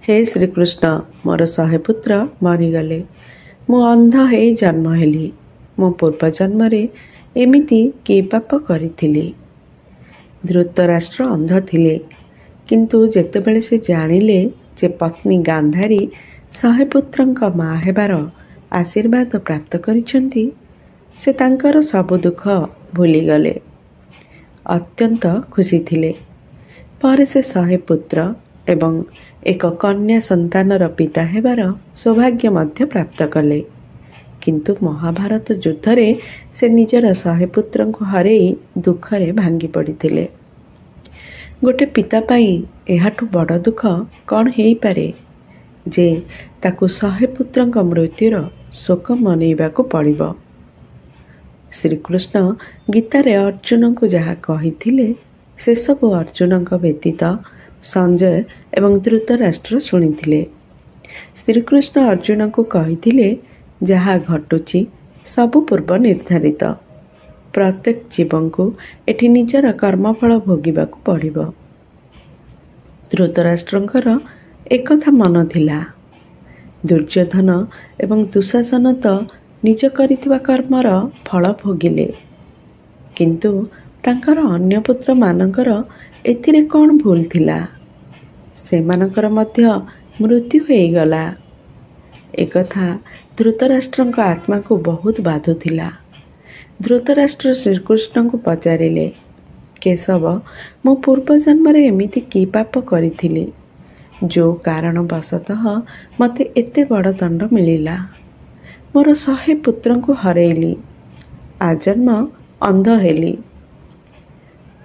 ହେ ଶ୍ରୀକୃଷ୍ଣ, ମୋର 100 ପୁତ୍ର ମରିଗଲେ, ମୁଁ ଅନ୍ଧ ହେଇ ଜନ୍ମ ହେଲି। ମୁଁ ପୂର୍ବଜନ୍ମରେ ଏମିତି କି ପାପ କରିଥିଲି? ଧୃତରାଷ୍ଟ୍ର ଅନ୍ଧ ଥିଲେ, କିନ୍ତୁ ଯେତେବେଳେ ସେ ଜାଣିଲେ ଯେ ପତ୍ନୀ ଗାନ୍ଧାରୀ 100 ପୁତ୍ରଙ୍କ ମା ହେବାର ଆଶୀର୍ବାଦ ପ୍ରାପ୍ତ କରିଛନ୍ତି, ସେ ତାଙ୍କର ସବୁ ଦୁଃଖ ଭୁଲିଗଲେ, ଅତ୍ୟନ୍ତ ଖୁସି ଥିଲେ। ପରେ ସେ 100 ପୁତ୍ର ଏବଂ ଏକ କନ୍ୟା ସନ୍ତାନର ପିତା ହେବାର ସୌଭାଗ୍ୟ ମଧ୍ୟ ପ୍ରାପ୍ତ କଲେ। କିନ୍ତୁ ମହାଭାରତ ଯୁଦ୍ଧରେ ସେ ନିଜର 100 ପୁତ୍ରଙ୍କୁ ହରେଇ ଦୁଃଖରେ ଭାଙ୍ଗି ପଡ଼ିଥିଲେ। ଗୋଟେ ପିତା ପାଇଁ ଏହାଠୁ ବଡ଼ ଦୁଃଖ କ'ଣ ହେଇପାରେ ଯେ ତାକୁ 100 ପୁତ୍ରଙ୍କ ମୃତ୍ୟୁର ଶୋକ ମନେଇବାକୁ ପଡ଼ିବ? ଶ୍ରୀକୃଷ୍ଣ ଗୀତାରେ ଅର୍ଜୁନଙ୍କୁ ଯାହା କହିଥିଲେ, ସେସବୁ ଅର୍ଜୁନଙ୍କ ବ୍ୟତୀତ ସଞ୍ଜୟ ଏବଂ ଧୃତରାଷ୍ଟ୍ର ଶୁଣିଥିଲେ। ଶ୍ରୀକୃଷ୍ଣ ଅର୍ଜୁନଙ୍କୁ କହିଥିଲେ, ଯାହା ଘଟୁଛି ସବୁ ପୂର୍ବ ନିର୍ଦ୍ଧାରିତ। ପ୍ରତ୍ୟେକ ଜୀବଙ୍କୁ ଏଠି ନିଜର କର୍ମଫଳ ଭୋଗିବାକୁ ପଡ଼ିବ। ଧୃତରାଷ୍ଟ୍ରଙ୍କର ଏକଥା ମନ ଥିଲା। ଦୁର୍ଯ୍ୟୋଧନ ଏବଂ ଦୁଃଶାସନ ତ ନିଜ କରିଥିବା କର୍ମର ଫଳ ଭୋଗିଲେ, କିନ୍ତୁ ତାଙ୍କର ଅନ୍ୟ ପୁତ୍ରମାନଙ୍କର ଏଥିରେ କ'ଣ ଭୁଲ ଥିଲା? ସେମାନଙ୍କର ମଧ୍ୟ ମୃତ୍ୟୁ ହେଇଗଲା। ଏକଥା ଧୃତରାଷ୍ଟ୍ରଙ୍କ ଆତ୍ମାକୁ ବହୁତ ବାଧୁଥିଲା। ଧୃତରାଷ୍ଟ୍ର ଶ୍ରୀକୃଷ୍ଣଙ୍କୁ ପଚାରିଲେ, କେଶବ, ମୁଁ ପୂର୍ବଜନ୍ମରେ ଏମିତି କି ପାପ କରିଥିଲି, ଯେଉଁ କାରଣବଶତଃ ମୋତେ ଏତେ ବଡ଼ ଦଣ୍ଡ ମିଳିଲା? ମୋର 100 ପୁତ୍ରଙ୍କୁ ହରେଇଲି, ଆଜନ୍ମ ଅନ୍ଧ ହେଲି।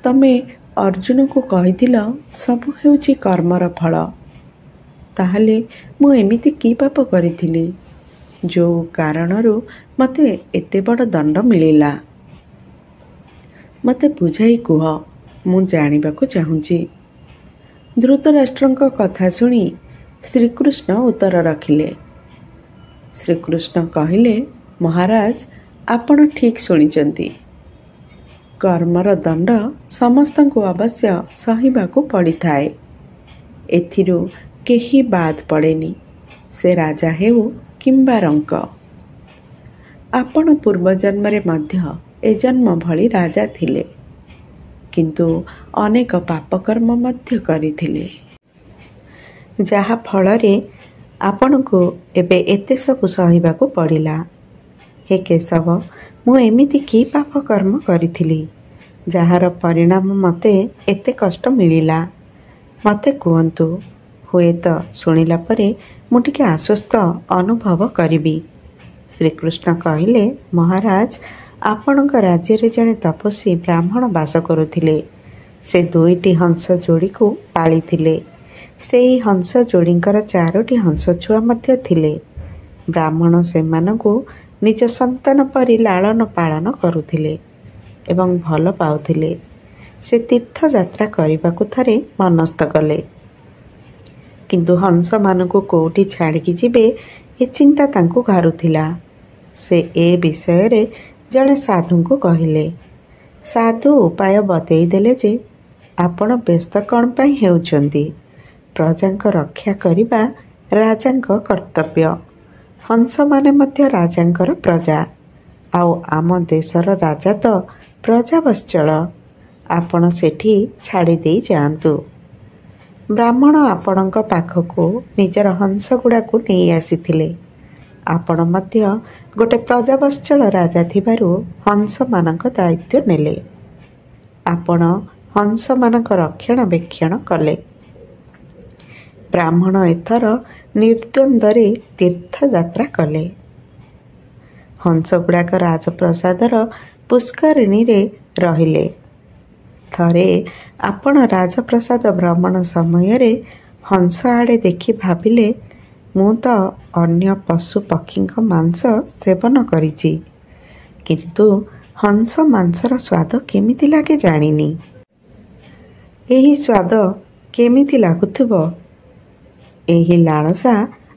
ତମେ ଅର୍ଜୁନକୁ କହିଥିଲ ସବୁ ହେଉଛି କର୍ମର ଫଳ। ତାହେଲେ ମୁଁ ଏମିତି କି ପାପ କରିଥିଲି, ଯେଉଁ କାରଣରୁ ମୋତେ ଏତେ ବଡ଼ ଦଣ୍ଡ ମିଳିଲା? ମୋତେ ବୁଝାଇ କୁହ, ମୁଁ ଜାଣିବାକୁ ଚାହୁଁଛି। ଧୃତରାଷ୍ଟ୍ରଙ୍କ କଥା ଶୁଣି ଶ୍ରୀକୃଷ୍ଣ ଉତ୍ତର ରଖିଲେ। ଶ୍ରୀକୃଷ୍ଣ କହିଲେ, ମହାରାଜ, ଆପଣ ଠିକ୍ ଶୁଣିଛନ୍ତି। କର୍ମର ଦଣ୍ଡ ସମସ୍ତଙ୍କୁ ଅବଶ୍ୟ ସହିବାକୁ ପଡ଼ିଥାଏ। ଏଥିରୁ କେହି ବାଦ୍ ପଡ଼େନି, ସେ ରାଜା ହେଉ କିମ୍ବା ରଙ୍କ। ଆପଣ ପୂର୍ବଜନ୍ମରେ ମଧ୍ୟ ଏ ଜନ୍ମ ଭଳି ରାଜା ଥିଲେ, କିନ୍ତୁ ଅନେକ ପାପକର୍ମ ମଧ୍ୟ କରିଥିଲେ, ଯାହା ଫଳରେ ଆପଣଙ୍କୁ ଏବେ ଏତେ ସବୁ ସହିବାକୁ ପଡ଼ିଲା। ହେ କେଶବ, ମୁଁ ଏମିତି କି ପାପ କର୍ମ କରିଥିଲି, ଯାହାର ପରିଣାମ ମୋତେ ଏତେ କଷ୍ଟ ମିଳିଲା? ମୋତେ କୁହନ୍ତୁ, ହୁଏତ ଶୁଣିଲା ପରେ ମୁଁ ଟିକେ ଆଶ୍ୱସ୍ତ ଅନୁଭବ କରିବି। ଶ୍ରୀକୃଷ୍ଣ କହିଲେ, ମହାରାଜ, ଆପଣଙ୍କ ରାଜ୍ୟରେ ଜଣେ ତପସ୍ୱୀ ବ୍ରାହ୍ମଣ ବାସ କରୁଥିଲେ। ସେ 2ଟି ହଂସ ଯୋଡ଼ିକୁ ପାଳିଥିଲେ। ସେହି ହଂସ ଯୋଡ଼ିଙ୍କର 4ଟି ହଂସ ଛୁଆ ମଧ୍ୟ ଥିଲେ। ବ୍ରାହ୍ମଣ ସେମାନଙ୍କୁ ନିଜ ସନ୍ତାନ ପରି ଲାଳନ ପାଳନ କରୁଥିଲେ ଏବଂ ଭଲ ପାଉଥିଲେ। ସେ ତୀର୍ଥଯାତ୍ରା କରିବାକୁ ଥରେ ମନସ୍ଥ କଲେ, କିନ୍ତୁ ହଂସମାନଙ୍କୁ କୋଉଠି ଛାଡ଼ିକି ଯିବେ ଏ ଚିନ୍ତା ତାଙ୍କୁ ଘାରୁଥିଲା। ସେ ଏ ବିଷୟରେ ଜଣେ ସାଧୁଙ୍କୁ କହିଲେ। ସାଧୁ ଉପାୟ ବତେଇ ଦେଲେ ଯେ ଆପଣ ବ୍ୟସ୍ତ କ'ଣ ପାଇଁ ହେଉଛନ୍ତି? ପ୍ରଜାଙ୍କ ରକ୍ଷା କରିବା ରାଜାଙ୍କ କର୍ତ୍ତବ୍ୟ। ହଂସମାନେ ମଧ୍ୟ ରାଜାଙ୍କର ପ୍ରଜା, ଆଉ ଆମ ଦେଶର ରାଜା ତ ପ୍ରଜାବତ୍ସଳ। ଆପଣ ସେଠି ଛାଡ଼ି ଦେଇ ଯାଆନ୍ତୁ। ବ୍ରାହ୍ମଣ ଆପଣଙ୍କ ପାଖକୁ ନିଜର ହଂସଗୁଡ଼ାକୁ ନେଇ ଆସିଥିଲେ। ଆପଣ ମଧ୍ୟ ଗୋଟେ ପ୍ରଜାବତ୍ସଳ ରାଜା ଥିବାରୁ ହଂସମାନଙ୍କ ଦାୟିତ୍ୱ ନେଲେ। ଆପଣ ହଂସମାନଙ୍କ ରକ୍ଷଣାବେକ୍ଷଣ କଲେ। ବ୍ରାହ୍ମଣ ଏଥର ନିର୍ଦ୍ୱନ୍ଦ୍ୱରେ ତୀର୍ଥଯାତ୍ରା କଲେ। ହଂସଗୁଡ଼ାକ ରାଜପ୍ରସାଦର ପୁଷ୍କରିଣୀରେ ରହିଲେ। ଥରେ ଆପଣ ରାଜପ୍ରସାଦ ଭ୍ରମଣ ସମୟରେ ହଂସ ଆଡ଼େ ଦେଖି ଭାବିଲେ, ମୁଁ ତ ଅନ୍ୟ ପଶୁ ପକ୍ଷୀଙ୍କ ମାଂସ ସେବନ କରିଛି, କିନ୍ତୁ ହଂସ ମାଂସର ସ୍ୱାଦ କେମିତି ଲାଗେ ଜାଣିନି। ଏହି ସ୍ୱାଦ କେମିତି ଲାଗୁଥିବ? ଏହି ଲାଳସା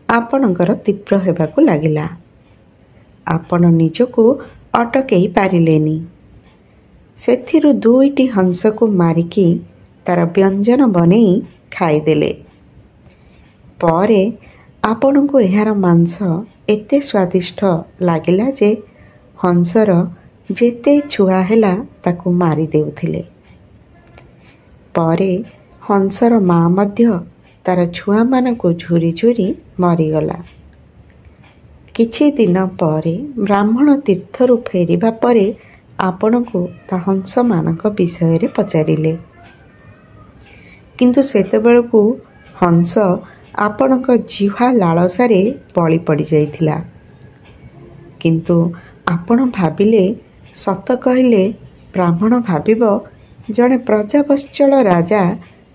ଆପଣଙ୍କର ତୀବ୍ର ହେବାକୁ ଲାଗିଲା। ଆପଣ ନିଜକୁ ଅଟକେଇ ପାରିଲେନି। ସେଥିରୁ 2ଟି ହଂସକୁ ମାରିକି ତାର ବ୍ୟଞ୍ଜନ ବନେଇ ଖାଇଦେଲେ। ପରେ ଆପଣଙ୍କୁ ଏହାର ମାଂସ ଏତେ ସ୍ୱାଦିଷ୍ଟ ଲାଗିଲା ଯେ ହଂସର ଯେତେ ଛୁଆ ହେଲା ତାକୁ ମାରି ଦେଉଥିଲେ। ପରେ ହଂସର ମା ମଧ୍ୟ ତାର ଛୁଆମାନଙ୍କୁ ଝୁରି ଝୁରି ମରିଗଲା। କିଛି ଦିନ ପରେ ବ୍ରାହ୍ମଣ ତୀର୍ଥରୁ ଫେରିବା ପରେ ଆପଣଙ୍କୁ ତା ହଂସମାନଙ୍କ ବିଷୟରେ ପଚାରିଲେ। କିନ୍ତୁ ସେତେବେଳକୁ ହଂସ ଆପଣଙ୍କ ଜିହ୍ୱା ଲାଳସାରେ ବଳି ପଡ଼ିଯାଇଥିଲା। କିନ୍ତୁ ଆପଣ ଭାବିଲେ ସତ କହିଲେ ବ୍ରାହ୍ମଣ ଭାବିବ ଜଣେ ପ୍ରଜାବତ୍ସଳ ରାଜା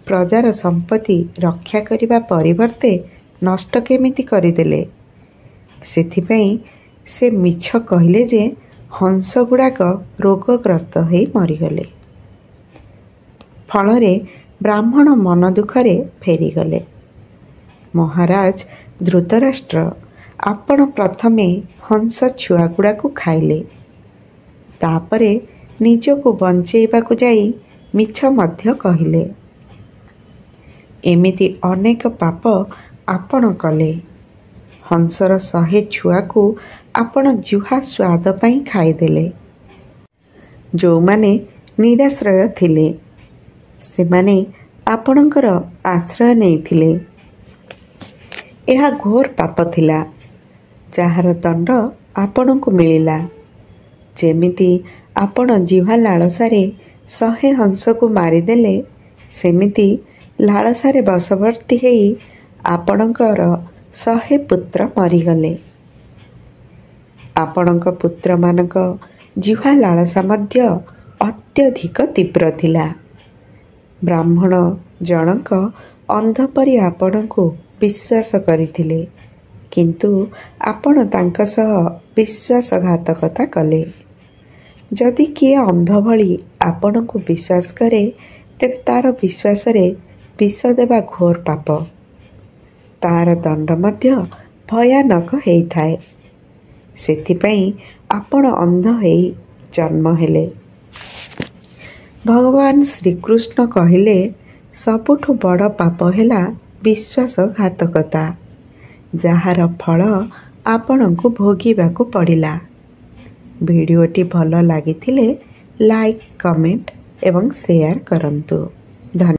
ପ୍ରଜାର ସମ୍ପତ୍ତି ରକ୍ଷା କରିବା ପରିବର୍ତ୍ତେ ନଷ୍ଟ କେମିତି କରିଦେଲେ। ସେଥିପାଇଁ ସେ ମିଛ କହିଲେ ଯେ ହଂସଗୁଡ଼ାକ ରୋଗଗ୍ରସ୍ତ ହେଇ ମରିଗଲେ। ଫଳରେ ବ୍ରାହ୍ମଣ ମନ ଦୁଃଖରେ ଫେରିଗଲେ। ମହାରାଜ ଧୃତରାଷ୍ଟ୍ର, ଆପଣ ପ୍ରଥମେ ହଂସ ଛୁଆଗୁଡ଼ାକୁ ଖାଇଲେ, ତାପରେ ନିଜକୁ ବଞ୍ଚେଇବାକୁ ଯାଇ ମିଛ ମଧ୍ୟ କହିଲେ। ଏମିତି ଅନେକ ପାପ ଆପଣ କଲେ। ହଂସର 100 ଛୁଆକୁ ଆପଣ ଜିହ୍ୱା ସ୍ୱାଦ ପାଇଁ ଖାଇଦେଲେ। ଯେଉଁମାନେ ନିରାଶ୍ରୟ ଥିଲେ ସେମାନେ ଆପଣଙ୍କର ଆଶ୍ରୟ ନେଇଥିଲେ। ଏହା ଘୋର ପାପ ଥିଲା, ଯାହାର ଦଣ୍ଡ ଆପଣଙ୍କୁ ମିଳିଲା। ଯେମିତି ଆପଣ ଜିହ୍ୱା ଲାଳସାରେ 100 ହଂସକୁ ମାରିଦେଲେ, ସେମିତି ଲାଳସାରେ ବଶବର୍ତ୍ତୀ ହେଇ ଆପଣଙ୍କର 100 ପୁତ୍ର ମରିଗଲେ। ଆପଣଙ୍କ ପୁତ୍ରମାନଙ୍କ ଜିହ୍ୱା ଲାଳସା ମଧ୍ୟ ଅତ୍ୟଧିକ ତୀବ୍ର ଥିଲା। ବ୍ରାହ୍ମଣ ଜଣକ ଅନ୍ଧ ପରି ଆପଣଙ୍କୁ ବିଶ୍ୱାସ କରିଥିଲେ, କିନ୍ତୁ ଆପଣ ତାଙ୍କ ସହ ବିଶ୍ୱାସଘାତକତା କଲେ। ଯଦି କିଏ ଅନ୍ଧ ଭଳି ଆପଣଙ୍କୁ ବିଶ୍ୱାସ କରେ, ତେବେ ତାର ବିଶ୍ୱାସରେ ବିଷ ଦେବା ଘୋର ପାପ। ତାର ଦଣ୍ଡ ମଧ୍ୟ ଭୟାନକ ହେଇଥାଏ। ସେଥିପାଇଁ ଆପଣ ଅନ୍ଧ ହେଇ ଜନ୍ମ ହେଲେ। ଭଗବାନ ଶ୍ରୀକୃଷ୍ଣ କହିଲେ, ସବୁଠୁ ବଡ଼ ପାପ ହେଲା ବିଶ୍ୱାସଘାତକତା, ଯାହାର ଫଳ ଆପଣଙ୍କୁ ଭୋଗିବାକୁ ପଡ଼ିଲା। ଭିଡ଼ିଓଟି ଭଲ ଲାଗିଥିଲେ ଲାଇକ୍, କମେଣ୍ଟ ଏବଂ ସେୟାର କରନ୍ତୁ। ଧନ୍ୟବାଦ।